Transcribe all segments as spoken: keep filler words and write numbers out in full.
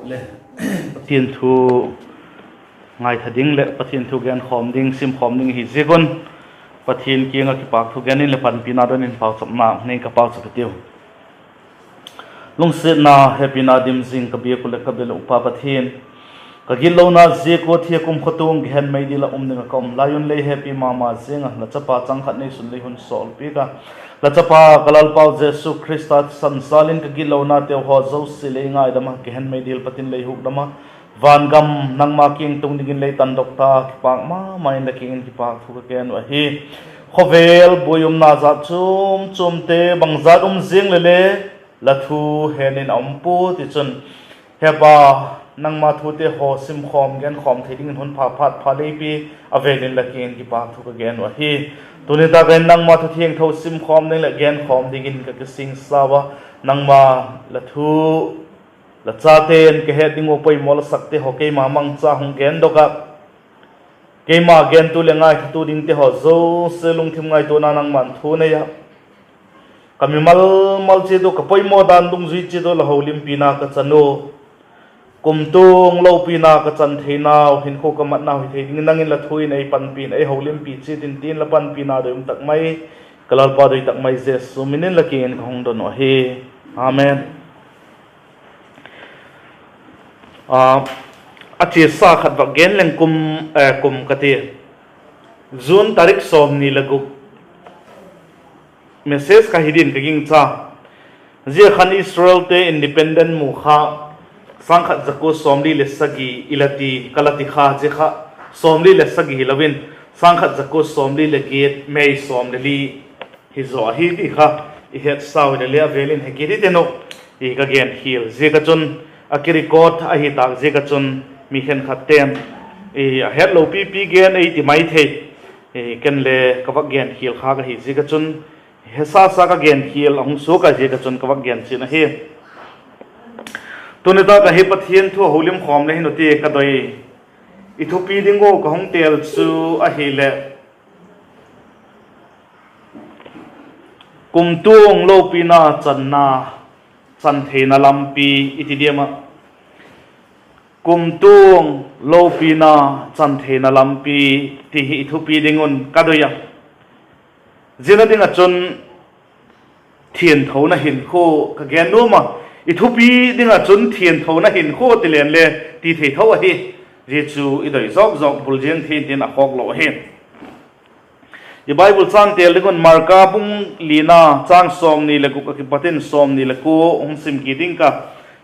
le Pathian thu ngaitha ding leh Pathian thu genkhawm ding, simkhawm ding hi ziak un, Pathian kiang ah kipâk thu gen in leh panpina don in pauchapna nei ka pauchap hitiu. Lungsiatna, hepina dim zing ka biak uh leh ka bel uh Pa Pathian, ka gitlona ziak ua thi a kumtuang gehen mei dil ah um ding ah ka um lai un lei hepi ma ma ziang a, la chapa chang khat neisun lei hun sawlpiak a, la chapa ka Lalpau Jesu Khrista thisan jâl in ka gitlonateu haw zosia lei ngaidam a, gehen mei dil pat in lei hukdam a, van gam nangma kiang tung dingin lei tandok ta, kipâk ma ma in la kiang in kipâk thu ka gen uh ahi. Khawvel buai umna jat chuam chuamte bangzat um ziang leh le, la thu hen in a um pua, tichun, he Pa, nangma thute haw simkhawm genkhawm thei dingin hun pha phat pha lei pia, a vêl in la kiang in kipâk thu ka gen uh ahi. Tuni tak ah hin nangma thu thiangtho simkhawm ding leh genkhawm dingin ka kisingsa ua, nangma la thu, la chate'n ka het ding ua poimaw la sakte haw keima mangcha hung gendok ah, keima gentu leh ngaithatu dingte haw zosia lungthim ngaituana nangma'n thu nei a, ka mimal mal chiat ua, ka poimaw dan dungzui chiat ua la holimpina ka chan ua, kumtuang lopina ka chan theinau, hinkhua ka matnau hi thei dingin nang in la thu in ei panpi'n ei holimpi chiat in ti'n la panpina doi um tak mai, ka Lalpa doi tak mai Jesu min in la kiang in ka hung don uh ahi. Amen. A, a chiasa khat vak gen leng kum, eh, kum ka ti. June tarik sawmni le guk. Message kha hi din ka gingcha. Zia khan Israelte independent mu kha sâng khat za kua sawmli le sagi i la ti, ka la ti kha, zia kha sawmli le sagi hilo in, sâng khat za kua sawmli leh giat, May sawm le li hi zaw ahi ti kha i hetsau hile le a vêl in he kit hitin uh, i ka genkhial ziak ah chun, a kirecord ahi tâk ziak ah chun, mi khenkhatte'n a hetlo pipi gen ei ti mai thei, ken le ka vak genkhial kha ka hi ziak ah chun, hesa sa ka genkhial a hung suak a ziak ah chun ka vak gen chian ahi. Tuni tak ah hi Pathian thu a holimkhawm le hin uh ti ka doi. I thupi ding ua ka hung têl chu ahileh, kumtuang lopina channa, chan theina lampi i ti diam ah. Kumtuang lopina chan theina lampi ti hi i thupi ding un ka doi a. Zia na ding ah chun thianthona hinkhua ka gen nuam a. I thupi ding ah chun thianthona hinkhua ti leng le ti thei tho ahi. Zia chu i doi zawk zawk bul ziang thei intin a khawk lo ahi. I Bible châng têl ding un Marka bung lina châng sawmni leh guk ah kipat in sawmni leh kua hung sim kit ding ka.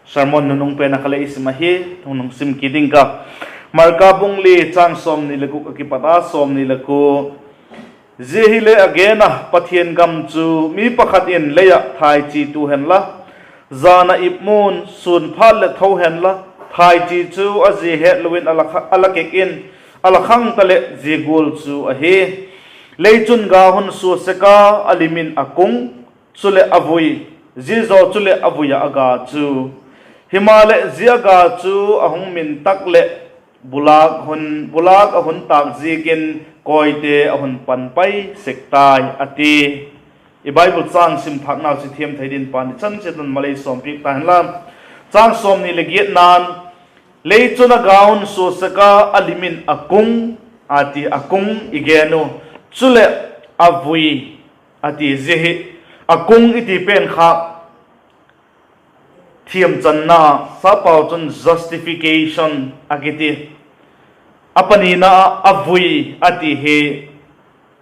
Sermon nunung pen ah kha le i sim ahi, hung sim kit ding ka. Marka bung li châng sawmni leh guk ah kipat a sawmni leh kua. Zia hile a gen a, Pathian gam chu mi pakhat in lei ah thaichi tu henla, jan ah ip mu'n sûn phat leh tho henla, thaichi chu a zia hetlo in a la kha-, a la kek in, a la khang taleh zia gual chu ahi. Lei chun ga hun sua sek a, a lim in a kung, chuleh a vui, zia zaw chuleh a vui ah a ga chu. Himaleh, zia ga chu a hung min tak leh, bulâk hun, bulâk a hun tâk ziakin kawite a hun pan pai sek tai, a ti. I Bible châng sim thâknau chu thiam thei din Pa'n i chan chiat un malei sawmpiak ta henla. Châng sawmni leh giatna'n, lei chun a ga hun sua sek a, a lim in a kung, a ti, a kung i gen u. Chuleh a vui, a ti, zia hi a kung i ti pen kha thiamchanna, sapau chun justification a kiti. A panina ah a vui a ti hi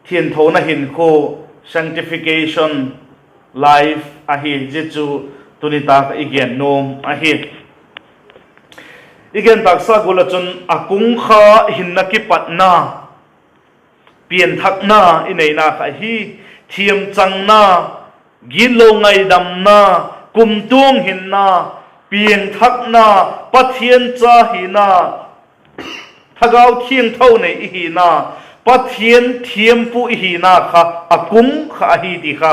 thianthona hinkhua, sanctification life ahi, zia chu tuni tak ah i gen nuam ahi. I gen tâksa gual ah chun a kung kha hinna kipatna, pianthakna i neina kha hi, thiamchanna, gitlo ngaidamna, kumtuang hinna, piangthakna, Pathian cha hina, Thagau Thiangtho nei i hina, Pathian thiampu i hina kha a kung kha ahi ti kha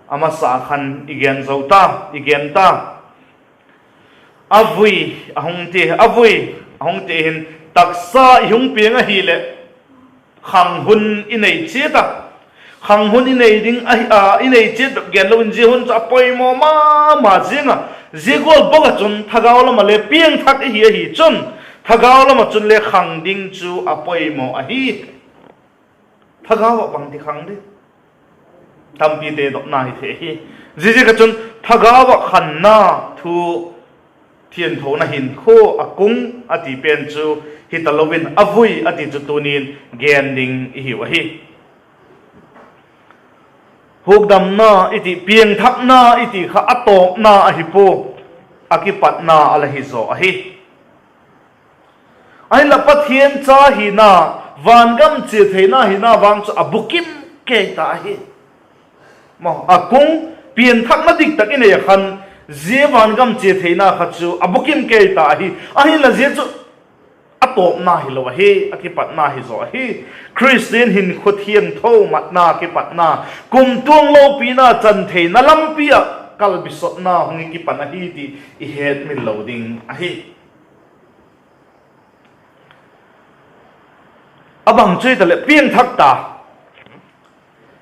a masa khan i gen zo ta, i gen ta. A vui, a hung ti, a vui, a hung ti hin taksa i hung piang ahileh, khang hun i nei chiat a. Khang hun i nei ding ahi, a, i nei chiat bep genlo in zia hun chu a poimaw ma ma ziang a. Zia gual bawk ah chun thagau lam ah le piangthak i hi ahi chun, thagau lam ah chun le khang ding chu a poimaw ahi. Thagau ah bangti khang di? Tampite dotna hi thei hi. Ziaziak ah chun thagau ah khanna thu thiangthona hinkhua a kung a ti pen chu hitalo in a vui a ti chu tuni'n gen ding i hiu ahi. Hukdamna i ti, piangthakna i ti kha a tawpna ahi pua, a kipatna a la hi zaw ahi. Ahinla Pathian cha hina, vangam chia theina hina vang chu a bukim kei ta ahi. A kung, piangthakna diktak i nei a khan, zia vangam chia theina kha chu a bukim kei ta ahi. Ahinla zia chu a tawpna hilo ahi, a kipatna hi zaw ahi. Khristian hinkhua thiangtho matna kipatna, kumtuang lopina chan theina lampi ah kalbisotna hung i kipan ahi ti i hetmil lo ding ahi. A bang chu hitaleh piangthak ta,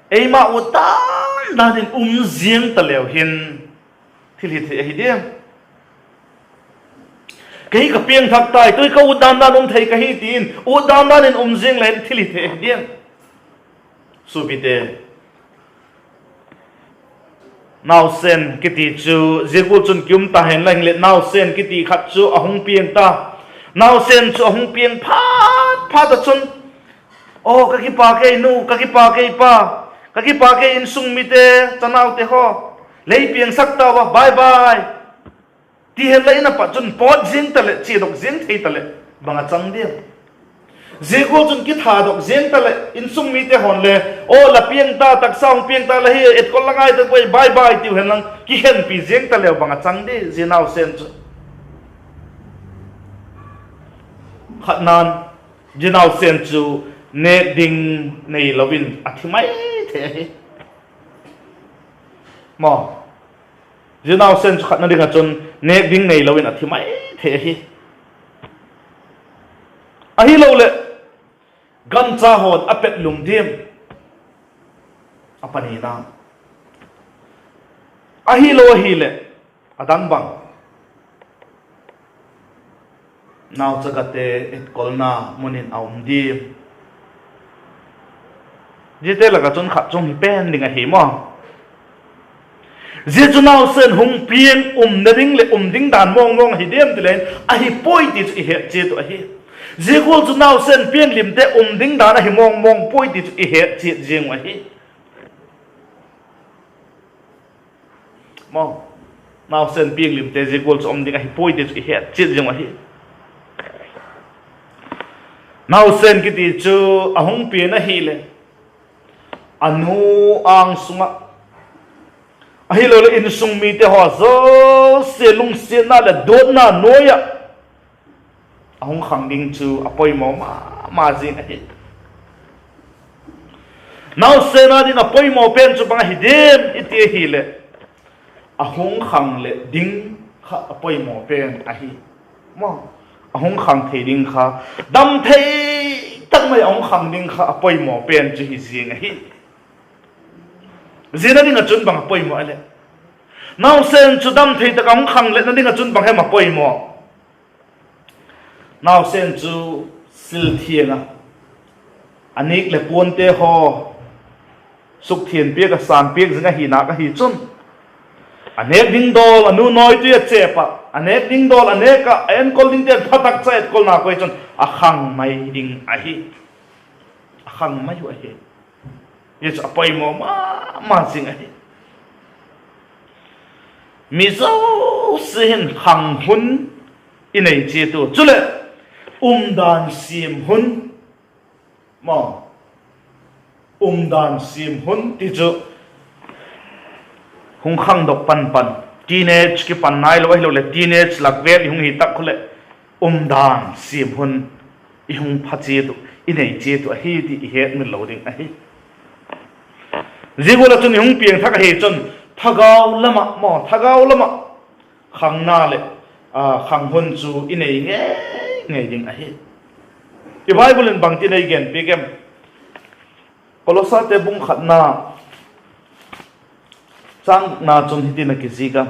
eima ut dan dan in um ziang taleu hin thil hi thei ahi diam? Kei ka piangthak tai, tu hi ka ut dan dan um thei ka hi ti in ut dan dan in um ziang le hin thil hi thei ahi diam? Suapite, nausen kiti chu zia gual chun ki um ta hen la, hinleh nausen kiti khat chu a hung piang ta. Nausen chu a hung piang phat phat ah chun, aw ka kipak ei nu, ka kipak ei pa, ka kipak ei insung mite, chanaute haw, lei piangsak tau a, bye bye, ti hen la in a pat chun pawt ziang taleh, chiadok ziang thei taleh, bang a chang diam? Zia gual chun kithadok ziang taleh insung mite haw'n le, aw la piang ta, taksa hung piang ta la hi, etkol la ngai tak ui, bye bye tiu hen lang kikhenpi ziang taleu bang a chang di zia nausen chu? Khatna'n, zia nausen chu nêk ding neilo in a thi mai thei ahi. Maw, zia nausen chu khatna ding ah chun nêk ding neilo in a thi mai thei ahi. Ahiloleh gancha haw'n a pet lum diam? A panina, ahilo ahileh, a dang bang, nauchagate etkolna mun in a um diam? Ziate lak ah chun khat chu hi pen ding ahi maw. Zia chu nausen hung piang umna ding leh um ding dan mawngmawng ahi diam ti le in ahi puai ti chu i het chiat uh ahi. Zia gual chu nausen piang limte um ding dan ahi mawngmawng puai ti chu i het chiat ziang uh ahi. Nausen piang limte zia gual chu um ding ahi puai ti chu i het chiat ziang uh ahi. Nausen kiti chu a hung pian ahileh, a nu âng sung ah, ahiloleh insung mite haw zosia lungsiatna leh duatna nuai ah a hung khang ding chu a poimaw ma ma zing ahi. Nausen â ding a poimaw pen chu bang ahi diam i ti ahileh, a hung khang leh ding kha a poimaw pen ahi. A hung khang thei ding kha, dam thei tak mai a hung khang ding kha a poimaw pen chu hi ziang ahi. Zia na ding ah chun bang a poimaw a leh, nausen chu dam thei tak a hung khang leh na ding ah chun bang hem a poimaw? Nausen chu sil thiang a, a nîk leh puante haw sukthiang piak a, sâng piak zing ahi nâk ahi chun, a nêk ding dawl a nu nawitui a chêp ah, a nêk ding dawl a nêk ah, a enkol dingte'n phatak cha etkolna koi chun a khang mai ding ahi. A khang mai uh ahi. Hi chu a poimaw ma ma zing ahi. Mi zosia hin khang hun i nei chiat u, chuleh umdan siam hun, maw, umdan siam hun ti chu hung khangdok pan pan, teenage kipan nailo ahiloleh teenage lak vêl i hung hi tak khu leh, umdan siam hun i hung pha chiat uh, i nei chiat uh ahi ti i hetmil lo ding ahi. Zia gual ah chun i hung piangthak ahi chun thagau lam ah maw, thagau lam ah khangna leh khang hun chu i nei ngei ngei ding ahi. I Bible in bangtin ei genpiak em? Kolosate bung khatna, châng gukna chun hitin a kizik a: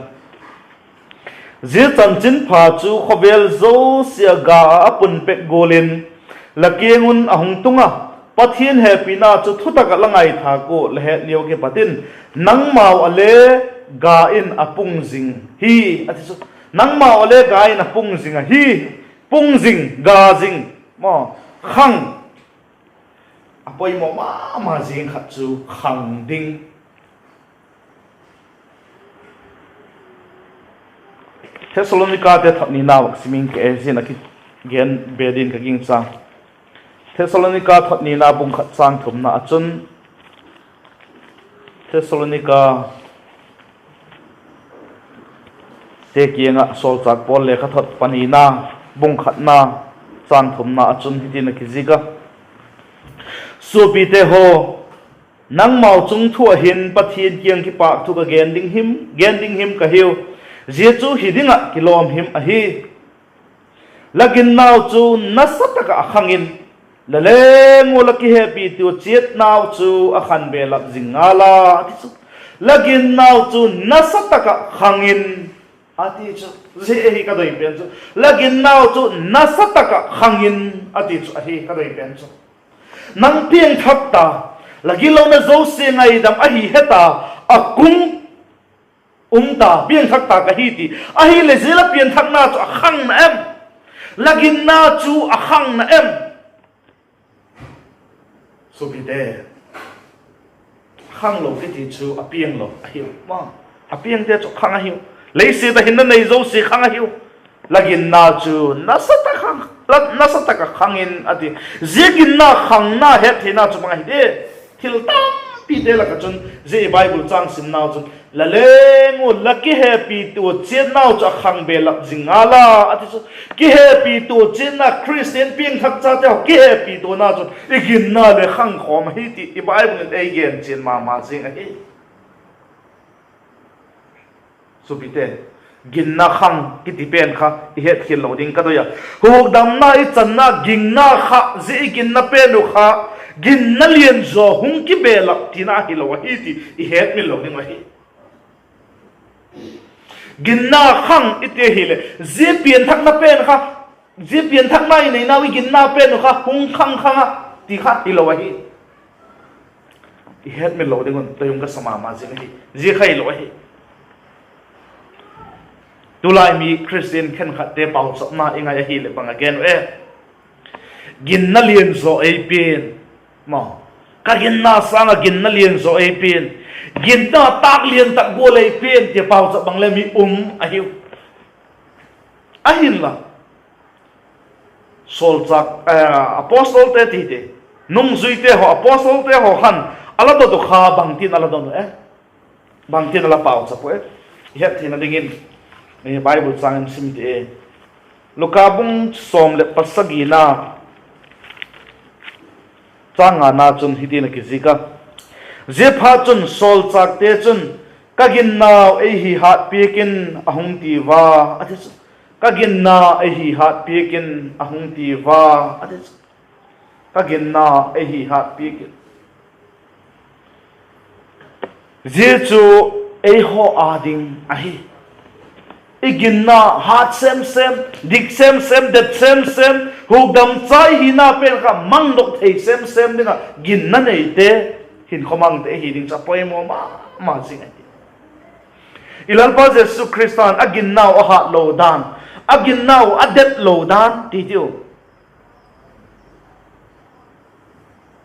Zia chanchinpha chu khawvel zosia ah ga ah a pun pek gual in la kiang un a hung tung a, Pathian hepina chu thutak ah la ngaithâk ua la het liau ah kipat in, nangmau ah le ga in a pung zing hi, a ti chu. Nangmau ah le ga in a pung zing ahi. Pung zing, ga zing, maw, khang. A poimaw ma ma zing khat chu khang ding. Thessalonikate thot nina vak sim ing ke, zia a kigen be din ka gingcha. Thessalonika thot nina bung khat châng thumna ah chun, Thessalonika te kiang ah sawlchâk Paul lekhathot panina, bung khatna, châng thumna ah chun hitin a kizik a: Suapite haw, nangmau chung thu ah hin Pathian kiang kipâk thu ka gen ding him, gen ding him ka hiu. Zia chu hi ding ah kilawm him ahi. La ginnau chu nasa tak ah a khang in, la leng ua la kihepitua chiatnau chu a khang belap zing ngal a, a ti chu. La ginnau chu nasa tak ah khang in, a ti chu. Zia hi ka doi pen chu. La ginnau chu nasa tak ah khang in, a ti chu ahi ka doi pen chu. Nang piangthak ta, la ginlona zosia ngaidam ahi het a, a kum um ta, piangthak ta ka hi ti. Ahileh zia la piangthakna chu a khang na em? La ginna chu a khang na em? Suapite, khanglo kiti chu a pianglo ahiu ma. A piangte chu khang ahiu. Leisiat ah hinna nei zosia khang ahiu. La ginna chu nasa tak ah khang in, a ti. Zia ginna khangna hettheina chu bang ahi di? Thil tampite lak ah chun zia i Bible châng simnau chun, la leng ua la kihepitua chiatnau chu a khang belap zing ngal a, a ti chu. Kihepitua chiatna, Khristian piangthak chate haw kihepituana chu i ginna le khang khawm ahi ti i Bible in ei gen chian ma ma zing ahi. Suapite, ginna khang kiti pen kha i hetkhial lo ding ka doi a. Hukdamna i channa ginna kha, zia i ginna pen uh kha ginna lian zaw hung kibelap tina hilo ahi ti i hetmil lo ding ahi. Ginna khang i ti ahileh zia pianthakna pen kha, zia pianthakna i neinau i ginna pen uh kha hung khang khang a ti kha hilo ahi. I hetmil lo ding un taium ka sa ma ma zing ahi. Zia kha hilo ahi. Tulai mi Khristian khenkhatte pauchapna i ngai ahileh bang a gen uh e? Ginna lian zaw ei pia'n, maw, ka ginna sâng ah ginna lian zaw ei pia'n, ginna tâk lian tak gual ei pia'n ti pauchap bang le mi um ahiu. Ahinla, sawlchâk, apostlete tite, nungzuite haw, apostlete haw khan a la dot uh kha bangtin a la dot uh e? Bangtin a la pauchap uh e? I hettheina dingin Bible châng in sim ti e. Luka bung sawm leh pasagina, châng ngana chun hitin a kizik a: Ziaphatchun sawlchâkte chun, ka ginnau ei hi hâtpiak in, a hung ti ua, a ti chu. Ka ginna ei hi hâtpiak in, a hung ti ua, a ti chu. Ka ginna ei hi hâtpiak in. Zia chu eihaw â ding ahi. I ginna hât sem sem, dik sem sem, det sem sem, hukdam cha i hina pen kha mangdok thei sem sem ding ah ginna neite, hinkhua mangte i hi ding chu a poimaw ma ma zing ahi. I Lalpa Jesu Khrista'n a ginnau a hâtlo dan, a ginnau a detlo dan ti tiu.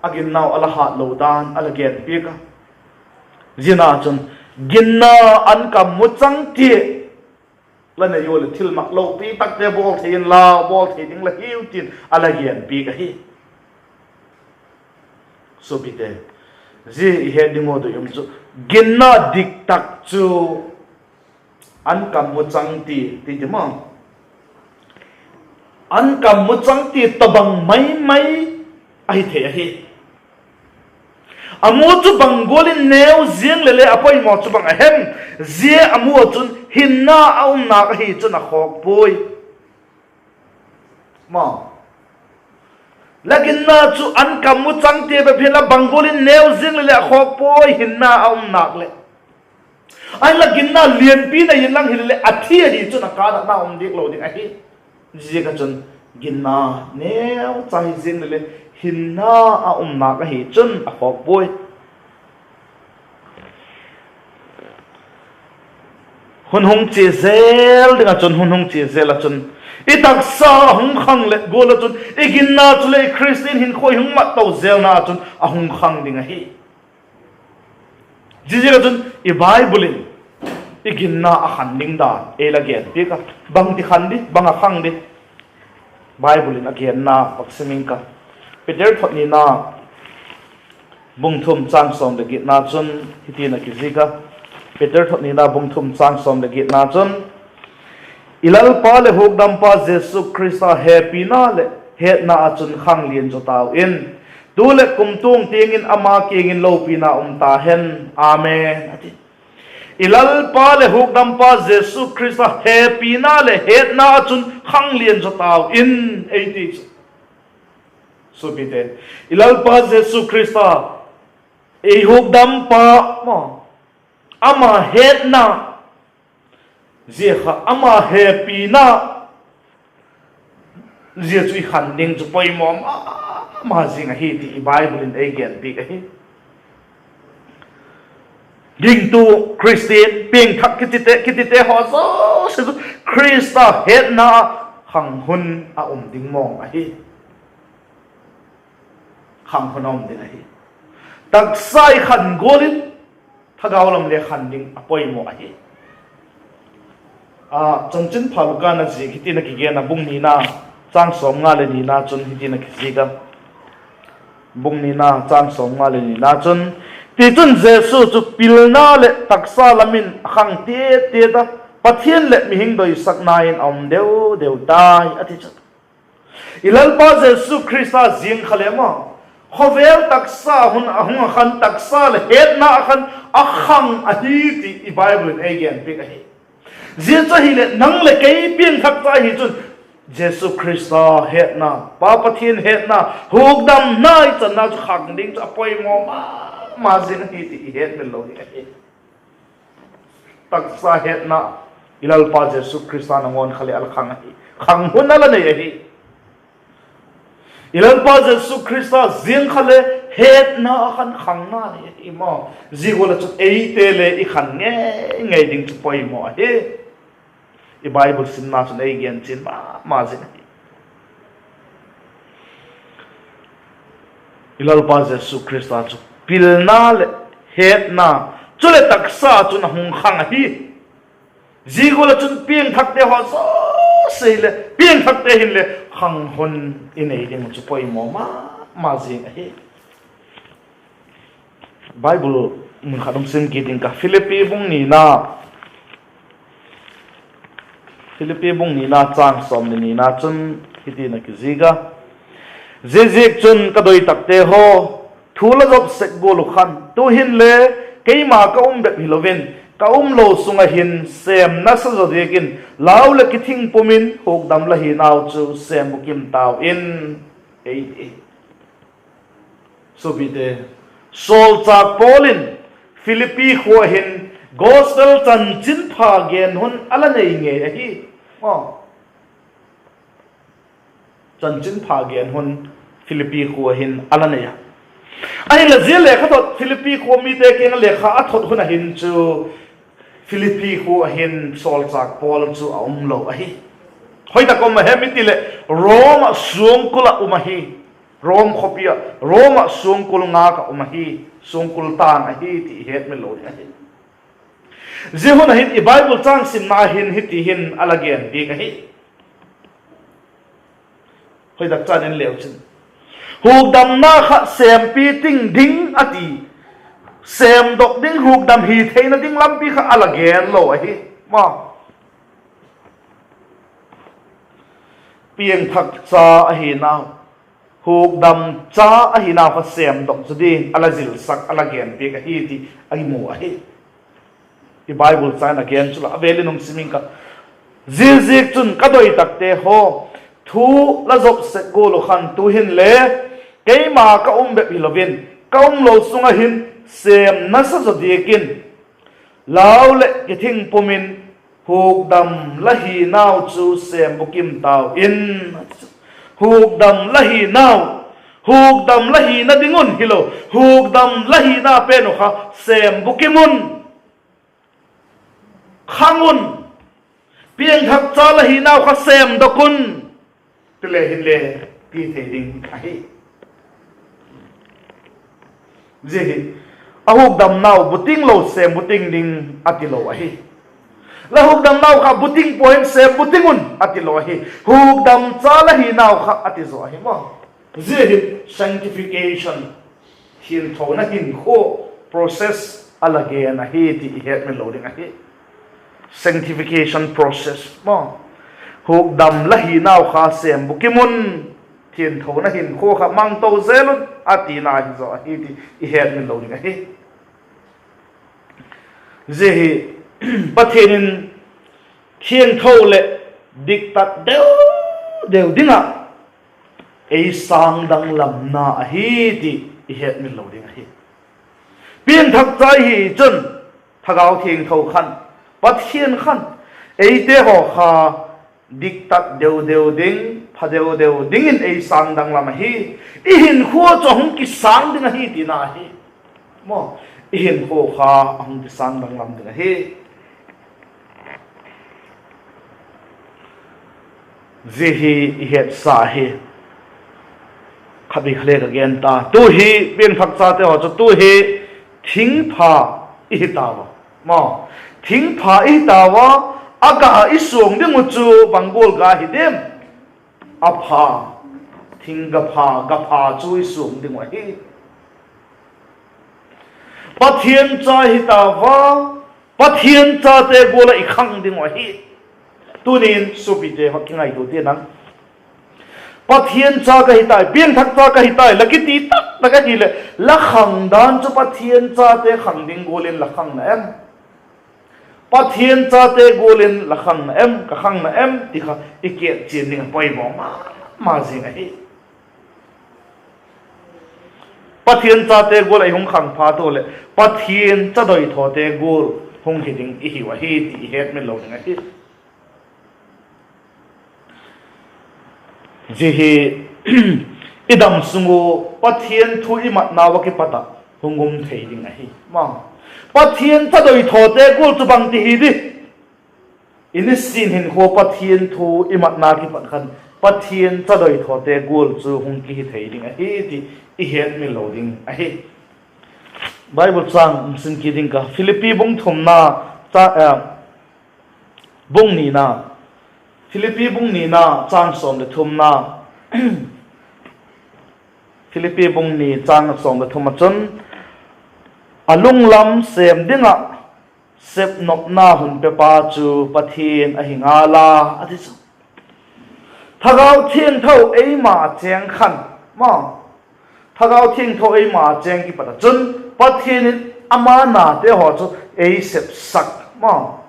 A ginnau a la hâtlo dan a la genpiak a. Ziana chun, ginna ankam mu chang tia la nei ua leh thilmak lopi takte bawl thei inla, bawl thei ding la hiu tin a la genpiak ahi. Suapite, zia i het ding uh doi um chu, ginna dik tak chu ankam mu chang ti, ti ti maw. Ankam mu chang ti tawhbang mai mai ahi thei ahi. A mu chu bang gual in neu ziang leh le a poimaw chu bang a hem? Zia a mu ah chun hinna a um nâk ahi chun a khawk puai. La ginna chu ankam mu chang ti bep hial a, bang gual in neu ziang leh le a khawk puai, hinna a um nâk leh. Ahinla ginna lianpi nei inlang hileleh a thi ahi chun a kâ ah na um diak lo ding ahi. Ziaziak ah chun ginna neucha hi ziang leleh hinna a um nâk ahi chun a khawk puai. Hun hung chia zel ding ah chun, hun hung chia zel ah chun i taksa a hung khang leh gual ah chun i ginna chuleh i Khristian hinkhua i hung mat to zelna ah chun a hung khang ding ahi. Ziaziak ah chun i Bible in i ginna a khan ding dan ei la genpiak a, bangti khan di, bang a khang di, Bible in a genna vak sim ing ka. Peter thot nina bung thum châng sawm leh giatna chun hitin a kizik a. Peter thot nina bung thum châng sawm leh giatna chun, I Lalpa leh Hukdampa Jesu Khrista hepina leh hetna ah chun khanglian zaw tau in; tu leh kumtuang tiang in ama kiang in lopina um ta hen. Amen, a ti. I Lalpa leh Hukdampa Jesu Khrista hepina leh hetna ah chun khanglian zaw tau in, ei ti chu. Suapite, i Lalpa Jesu Khrista, ei Hukdampa maw, ama hetna, zia kha ama hepina, zia chu i khan ding chu poimaw ma ma zing ahi ti i Bible in ei genpiak ahi. Gingtu Khristian piangthak kitite, kitite haw zosia chu Khrista hetna ah khang hun a um ding mawng ahi. Khang hun a um ding ahi. Taksa i khan gual in thagau lam le khan ding a poimaw ahi. A, Chanchinpha Luka'n a ziak hitin a kigen a, bung nina châng sawmnga leh nina chun hitin a kizik a. Bung nina châng sawmnga leh nina chun, Tichun Jesu chu pilna leh taksa lam in a khang tiat tiat a, Pathian leh mihing doisakna in a um deu deu tai, a ti chu. I Lalpa Jesu Khrista ziang kha le maw, khawvel taksa hun a hung a khan, taksa leh hetna a khan a khang ahi ti i Bible in ei genpiak ahi. Zia chu ahileh nang leh kei piangthak ta hi chun Jesu Khrista hetna, Pa Pathian hetna, hukdamna i channa chu khang ding chu a poimaw ma ma zing ahi ti i hetmil lo ding ahi. Taksa hetna, i Lalpa Jesu Khrista nangawn kha leh a la khang ahi. Khang hun a la nei ahi. I Lalpa Jesu Khrista ziang kha le hetna a khan khangna nei ahi maw. Zia gual ah chun eite le i khan ngei ngei ding chu poimaw ahi. I Bible simna chun ei gen chian ma ma zing ahi. I Lalpa Jesu Khrista chu pilna leh hetna, chuleh taksa chun a hung khang ahi. Zia gual ah chun piangthakte haw zosia hileh, piangthakte hinle khang hun i nei ding chu poimaw ma ma zing ahi. Bible mun khat hung sim kit ding ka, Philippi bung nina, Philippi bung nina châng sawm leh nina chun hitin a kizik a: Ziaziakchun ka doi takte haw, thu la zop sek gual uh khan tu'hin le keima ka um bep hilo in, ka umlo sung ah hin sêm nasa zaw diak in, lau leh kithing pum in hukdam la hinau chu sêm bukim tau in, ei ti. Suapite, sawlchâk Paul in Philippi khua ah hin gospel chanchinpha gen hun a la nei ngei ahi. Chanchinpha gen hun Philippi khua ah hin a la nei a. Ahinla zia lekhathot Philippi khua mite kiang ah lekha a thot hun ah hin chu Philippi khua ah hin sawlchâk Paul chu a um lo ahi. Hoi tak ah um a hem i ti leh, Rom ah suangkul ah um ahi. Rom khawpi ah, Rom ah suangkul ngak ah um ahi. Suangkul tâng ahi ti i hetmil lo ding ahi. Zia hun ah hin i Bible châng simna hin hiti hin a la gen piak ahi. Hoi tak chan en leu chin, hukdamna kha sêmpi ting ding a ti, sêmdok ding, hukdam hi theina ding lampi kha a la gen lo ahi. Ma, piangthak cha ahinau, hukdam cha ahinau kha sêmdok zaw ding a la zilsak, a la gen piak ahi ti a i mu ahi. I Bible châng a gen chu la a vêl in hung sim ing ka. Ziaziakchun ka doi takte haw, thu la zop sek gual uh khan tu'hin le keima ka um bep hilo in, ka umlo sung ah hin sêm nasa zaw diak in, Lau leh kithing pum in hukdam la hinau chu sêm bukim tau in. Hukdam la hinau, hukdam la hina ding un hilo, hukdam la hina pen uh kha sêm bukim un, khang un. Piangthak cha la hinau kha sêmdok un, ti le hinle ti thei ding ahi. Zia hi, a hukdamnau buting lo sêm buting ding a tilo ahi. La hukdamnau kha buting pua in sêm buting un a tilo ahi. Hukdam cha la hinau kha a ti zaw ahi maw. Zia hi sanctification, thianthona hinkhua process a la gen ahi ti i hetmil lo ding ahi. Sanctification process maw. Hukdam la hinau kha sêm bukim un, thianthona hinkhua kha mang to zel un a tina hi zaw ahi ti i hetmil lo ding ahi. Zia hi Pathian in thiangtho leh diktat deu deu ding ah ei sângdanglamna ahi ti i hetmil lo ding ahi. Piangthak cha i hi chun Thagau Thiangtho khan, Pathian khan eite haw kha diktat deu deu ding, pha deu deu dingin ei sângdanglam ahi. I hinkhua chu a hung kisâng ding ahi tina ahi. Maw, i hinkhua kha a hung kisângdanglam ding ahi. Zia hi i hetsa hi. Khatvei kha le ka gen ta, tu hi piangthak chate haw chu tu hi thingpha i hi tau a. Maw, thingpha i hi tau a, a ga i suang ding uh chu bang gual ga hi diam? A pha, thing ga pha, ga pha chu i suang ding uh ahi. Pathian cha hi tau a, Pathian chate gual ah i khang ding uh ahi. Tunin suapite haw kingaitua tia nang, Pathian cha ka hi tai, piangthak cha ka hi tai la kiti tak tak ahileh, la khang dan chu Pathian chate khang ding gual in la khang na em? Pathian chate gual in la khang na em, ka khang na em ti kha i kichian ding a poimaw ma ma zing ahi. Pathian chate gual ah i hung khang phat uleh Pathian cha doithawte gual hung hi ding i hiu ahi ti i hetmil lo ding ahi. Zia hi i dam sung ua Pathian thu i matnau ah kipat ah hung um thei ding ahi. Pathian cha doithawte gual chu bangti hi di? I nisin hinkhua Pathian thu i matna kipat khan Pathian cha doithawte gual chu hung kihi thei ding ahi ti i hetmil lo ding ahi. Bible châng sim kit ding ka, Philippi bung thumna, bung nina, Philippi bung nina châng sawm leh thumna, Philippi bung ni châng sawm leh thum ah chun, a lunglam sêm ding ah sepnopna hun pepa chu Pathian ahi ngal a, a ti chu. Thagau Thiangtho eima chêng khan, ma, Thagau Thiangtho eima chêng kipat ah chun Pathian in ama nate haw chu ei sepsak, ma,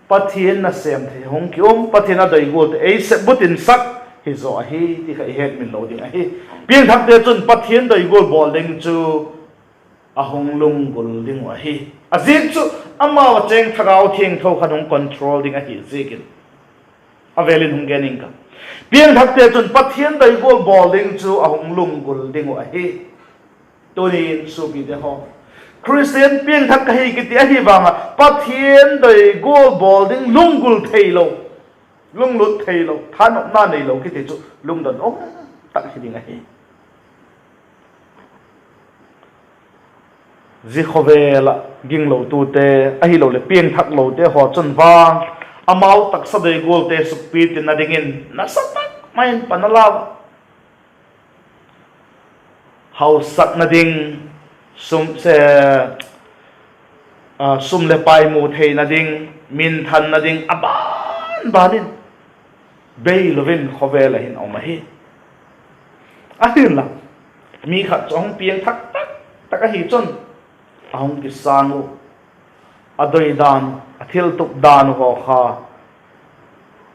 Pathian nasêm thei hung ki um, Pathian a doi gualte ei sep butin sak hi zaw ahi ti kha i hetmil lo ding ahi. Piangthakte chun Pathian doi gual bawl ding chu a hung lunggul ding uh ahi. A ziak chu amau a chêng Thagau Thiangtho khan hung control ding ahi ziakin, a vêl in hung gen ing ka. Piangthakte chun Pathian doi gual bawl ding chu a hung lunggul ding uh ahi. Tunin suapite haw, Khristian piangthak ka hi kiti ahi vang ah Pathian doi gual bawl ding lunggul theilo, lunglut theilo, thanopna neilo kiti chu lungdon um tak hi ding ahi. Zia khawvel ah ginglotute ahiloleh piangthaklote haw chun vang, amau taksa doi gualte sukpitinna dingin nasa tak mai in pan a lau a, hausakna ding, sum, sum leh pai mu theina ding, minthanna ding a ban ban in beilo in khawvel ah hin a um ahi. Ahinla, mi khat chu a hung piangthak tak tak ahi chun a hung kisâng uh, a doi dan, a thiltup dan uh haw kha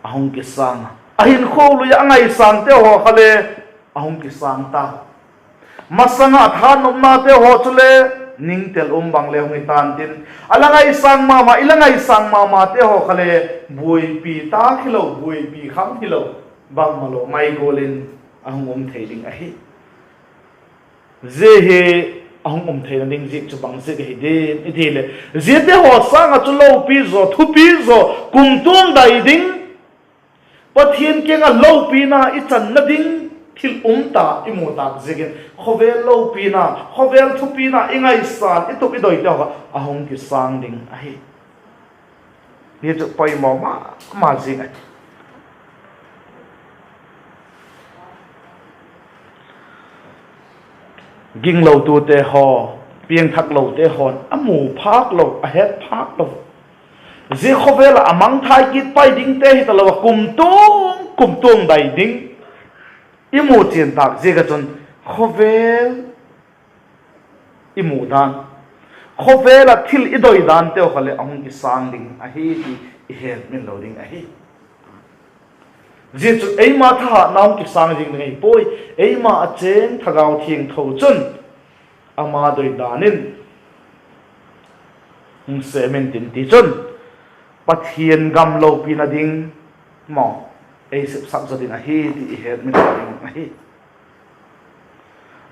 a hung kisâng a, a hinkhua lui ah a ngaisângte haw kha le a hung kisâng ta. Masang ah thanopnate haw chule ningtel um bang le hung hi ta'n tin, a la ngaisâng ma ma, i la ngaisâng ma mate haw kha le buaipi tâk hilo, buaipi kham hilo, bangmalo mai gual in a hung um thei ding ahi. Zia hi a hung um theina ding ziak chu bang ziak ahi diam i ti leh, ziate haw sâng ah chu lopi zaw, thupi zaw, kumtuang dai ding, Pathian kiang ah lopina i channa ding thil um ta i mu tâk ziakin, khawvel lopina, khawvel thupina i ngaisan, i tup i doite haw kha a hung kisâng ding ahi. Hi chu poimaw ma ma zing ahi. Ginglotute haw, piangthaklote haw'n a mu phâk lo, a het phâk lo, zia khawvel ah a mangthai kit pai dingte hi talo ah, kumtuang kumtuang dai ding i mu chian tâk ziak ah chun, khawvel i mu dan, khawvel ah thil i doi danteu kha leh a hung kisâng ding ahi ti i hetmil lo ding ahi. Zia chu eima thahatna hung kisâng zing ding ahi puai. Eima ah chêng Thagau Thiangtho chun ama doi dan in hung sêm intin, tichun Pathian gam lopina ding maw, ei sepsak zaw ding ahi ti i hetmil lo ding ahi.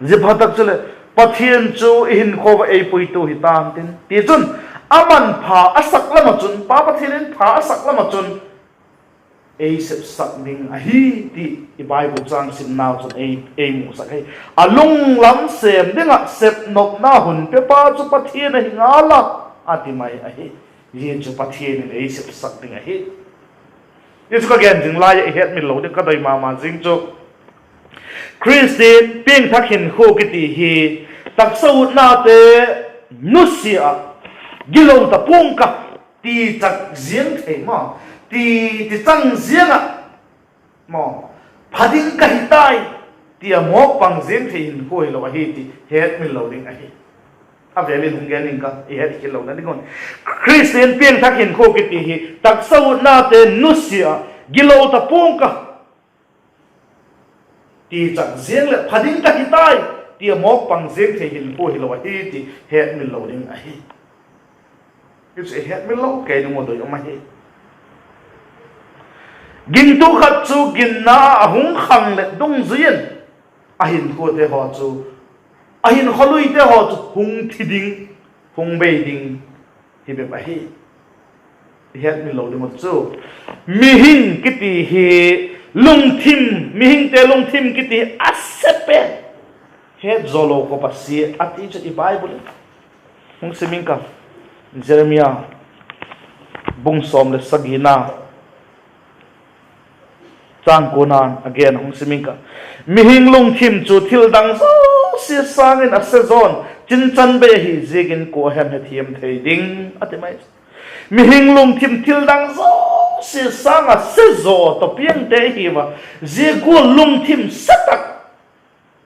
Zia pha tak chuleh, Pathian chu i hinkhua ah ei puitu hi ta'n tin, tichun, a man pha a sak lam ah chun, Pa Pathian in pha a sak lam ah chun ei sepsak ding ahi ti i Bible châng simnau chun ei, ei musak hi. A lunglam sêm ding ah sepnopna hun pepa chu Pathian ahi ngal a, a ti mai ahi. Zia chu Pathian in ei sepsak ding ahi. Zia chu ka gen zing lai ah i hetmil lo ding ka doi ma ma zing chu, Khristian piangthak hinkhua kiti hi taksa utnate nusia ah, gilo ta pua'ng ka, ti chak ziang thei maw, ti, ti chang ziang ah maw, pha ding ka hi tai, ti a mawk pang ziang thei hinkhua hilo ahi ti hetmil lo ding ahi. A vêl in hung gen ing ka, i het kit lona ding un. Khristian piangthak hinkhua kiti hi taksa utnate nusia ah, gilo ta pua'ng ka, ti chak ziang leh pha ding ka hi tai, ti a mawk pang ziang thei hinkhua hilo ahi ti hetmil lo ding ahi. Hi chu i hetmil lo kei ding uh doi um ahi. Gingtu khat chu ginna a hung khang leh dungzui in a hinkhuate haw chu, a hinkhua luite haw chu hung thi ding, hung bei ding hi bep ahi. I hetmil lo ding uh chu, mihing kiti hi lungthim, mihingte lungthim kiti a se pen, het zaw lo khawp a sia a ti chu i Bible in. Hung sim ing ka, Jeremia bung sawm leh sagina, châng kuana'n a gen, hung sim ing ka. Mihing lungthim chu thil dang zosia sâng in a se zaw'n, chinchan bei ahi ziakin kua hem hethiam thei ding, a ti mai. Mihing lungthim thil dang zosia sâng ah se zaw tawh piangte i hiu a, zia gual lungthim se tak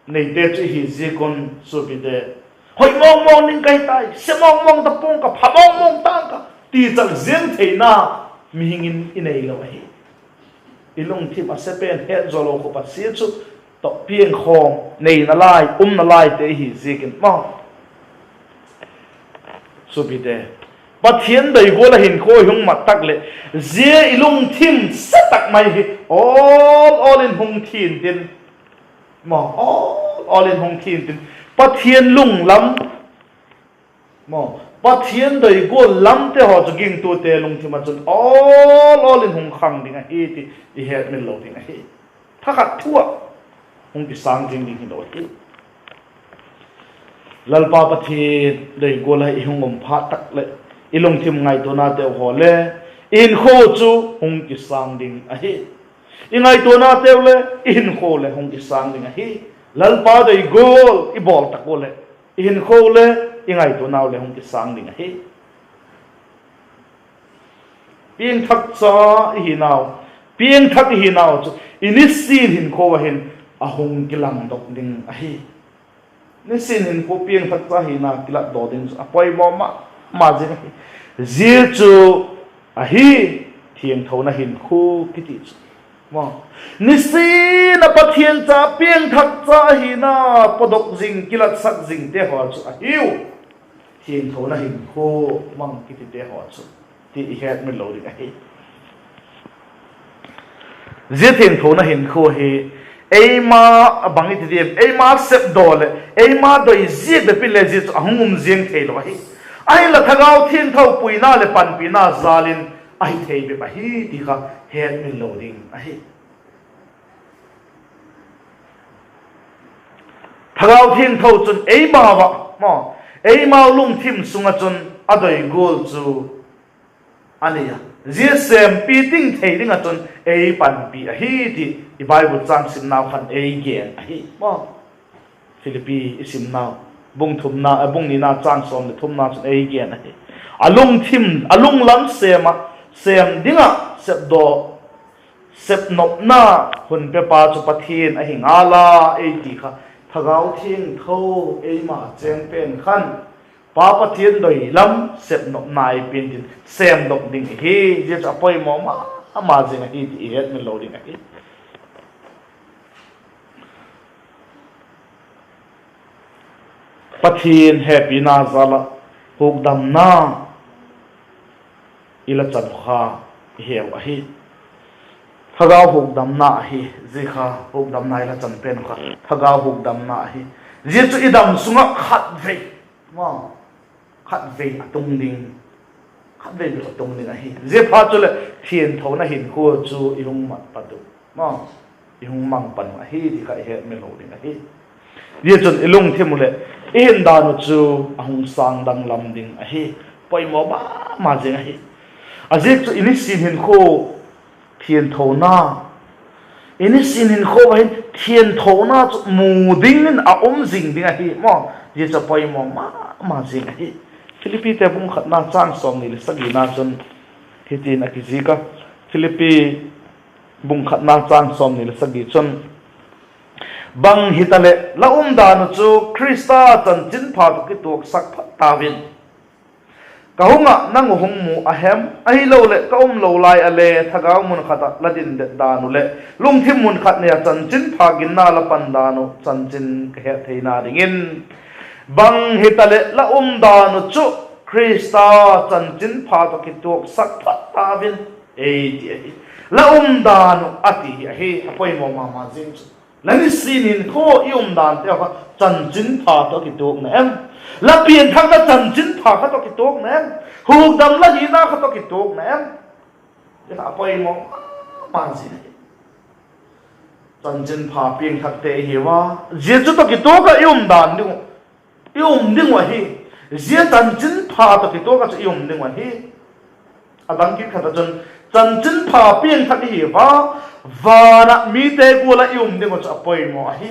neite chu i hi ziak un suapite, hoi mawng mawng ding ka hi tai, se mawng mawng ta pua'ng ka, pha mawng mawng ta'ng ka, ti chak ziang theina mihing in i neilo ahi. I lungthim a se pen het zaw lo khawp a sia chu tawh piangkhawm neina lai, umna laite i hi ziakin maw, suapite, Pathian doi gual ah hinkhua i hung mat tak leh, zia i lungthim se tak mai hi awl awl in hung thi'n tin, maw, awl awl in hung thi'n tin, Pathian lunglam maw, Pathian doi gual lamte haw chu gingtute lungthim ah chun awl awl in hung khang ding ahi ti i hetmil lo ding ahi. Thakhat thu ah hung kisâng zing ding hilo ahi. Lalpa Pathian doi gual ah i hung um phat tak leh, i lungthim ngaituanateu haw le i hinkhua chu hung kisâng ding ahi. I ngaituanateu le i hinkhua le hung kisâng ding ahi. Lalpa doi gual i bawl tak ua leh, i hinkhua le i ngaituanau le hung kisâng ding ahi. Piangthak cha i hinau, piangthak i hinau chu i nisin hinkhua ah hin a hung kilangdok ding ahi. Nisin hinkhua piangthak cha hina kilatdaw ding chu a poimaw ma ma zing ahi. Zia chu ahi, thiangthona hinkhua kiti chu, maw, nisin a Pathian cha, piangthak cha hina pawdok zing, kilatsak zingte haw chu ahiu. Thiangthona hinkhua mang kitite haw chu ti i hetmil lo ding ahi. Zia thiangthona hinkhua hi eima, bang i ti diam, eima sepdaw leh eima doi ziak bep in le zia chu a hung um ziang theilo ahi. Ahinla Thagau Thiangtho puina leh panpina jâl in ahi thei bep ahi ti kha hetmil lo ding ahi. Thagau Thiangtho chun eimau ah, eimau lungthim sung ah chun a doi gual chu a nei a, zia sêmpi ting thei ding ah chun ei panpi ahi ti i Bible châng simnau khan ei gen ahi. Philippi i simnau, bung nina châng sawm leh thumna chun ei gen ahi. A lungthim, a lunglam sêm ah, sêm ding ah sepdaw, sepnopna hun pepa chu Pathian ahi ngal a, ei ti kha Thagau Thiangtho eima chêng pen khan Pa Pathian doi lam sepnopna ei pian tin sêmdok ding ahi. Zia chu a poimaw ma ma zing ahi ti i hetmil lo ding ahi. Pathian hepina jal ah hukdamna i la chan kha i heu ahi. Thagau hukdamna ahi. Zia kha hukdamna i la chan pen kha thagau hukdamna ahi. Zia chu i dam sung ah khatvei, khatvei a tung ding, khatvei bep a tung ding ahi. Ziaphat chuleh thiangthona hinkhua chu i hung mat pat uh, i hung mang pan uh ahi ti kha i hetmil lo ding ahi. Zia chun i lungthim uh leh i hin dan uh chu a hung sâng danglam ding ahi. Poimaw ma ma zing ahi. A ziak chu i nisin hinkhua thiangthona, i nisin hinkhua ah hin thiangthona chu mu dingin a um zing ding ahi maw. Zia chu poimaw ma ma zing ahi. Philippite bung khatna châng sawmni leh sagina chun hitin a kizik a. Philippi bung khatna châng sawmni leh sagi chun, Bang hitaleh la umdan uh chu Khrista chanchinpha tawh kituaksak phat tau in. Ka hung ah nang uh hung mu a hem, ahiloleh ka um lo lai ah le thagau mun khat ah la dindet dan uh leh lungthim mun khat nei ah chanchinpha ginna la pan dan uh chanchin ka het theina dingin. Bang hitaleh la umdan uh chu Khrista chanchinpha tawh kituaksak phat tau in, ei ti ahi. La umdan uh a ti hi ahi, a poimaw ma ma zing chu. La nisin hinkhua i umdante kha chanchinpha tawh kituak na em? La pianthakna chanchinpha kha tawh kituak na em? Hukdam la hina kha tawh kituak na em? Zia kha a poimaw ma ma zing ahi. Chanchinpha piangthakte i hiu a, zia chu tawh kituak ah i um dan ding uh, i um ding uh ahi. Zia chanchinpha tawh kituak ah chu i um ding uh ahi. A dang kit khat ah chun, chanchinpha piangthak i hiu a, van ah mite gual ah i um ding uh chu a poimaw ahi.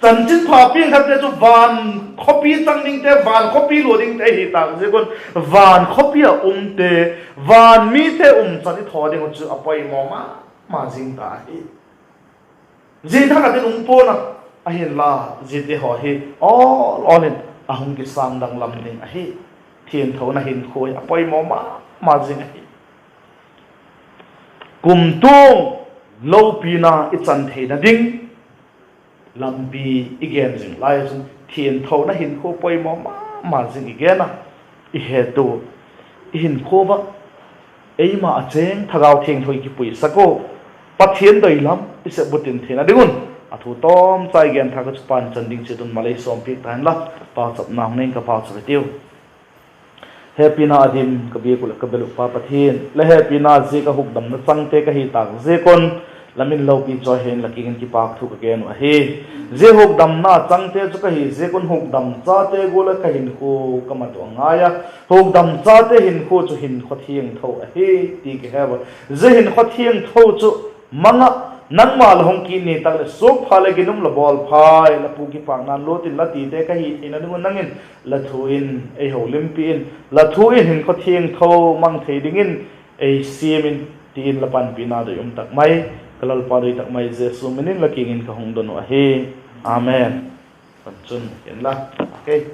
Chanchinpha piangthakte chu van khawpi chang dingte, van khawpi lua dingte ahi tâk ziak un, van khawpi ah umte, van mite um chan i thaw ding uh chu a poimaw ma ma zing ta ahi. Zia thak ah tin um pua'n a, ahinla ziate haw hi awl awl in a hung kisâng danglam ding ahi. Thiangthona hinkhua hi a poimaw ma ma zing ahi. Kumtuang lopina i chan theina ding lampi i gen zing lai ah chun thiangthona hinkhua poimaw ma ma zing i gen a, i het u, i hinkhua ah eima a chêng Thagau Thiangtho i kipuisak u, Pathian doi lam i sep butin theina ding un, a thu tawmchai gen thak ah chu pan chan ding chiat un malei sawmpiak ta inla, pauchapna hung nei in ka pauchap hitiu. Hepina a dim ka biak uh leh ka bel uh Pa Pathian, la hepina ziak ah hukdamna changte ka hi tâk ziak un, la min lopi chawi hen la kiang in kipâk thu ka gen uh ahi. Zia hukdamna changte chu ka hi ziak un hukdam chate gual ah ka hinkhua ka mat uh a ngai a, hukdam chate hinkhua chu hinkhua thiangtho ahi ti ka he ua. Zia hinkhua thiangtho chu mang ah, nangma la hung kit ni tak leh suakpha leh ginum la bawl phai, la pu kipâkna'n lut in la tite ka hi theina ding un nang in la thu in ei holimpi in, la thu in hinkhua thiangtho mang thei dingin ei siam in, ti in la panpina doi um tak mai, ka Lalpa doi tak mai Jesu min in la kiang in ka hung don uh ahi. Amen. Chun inla, okay.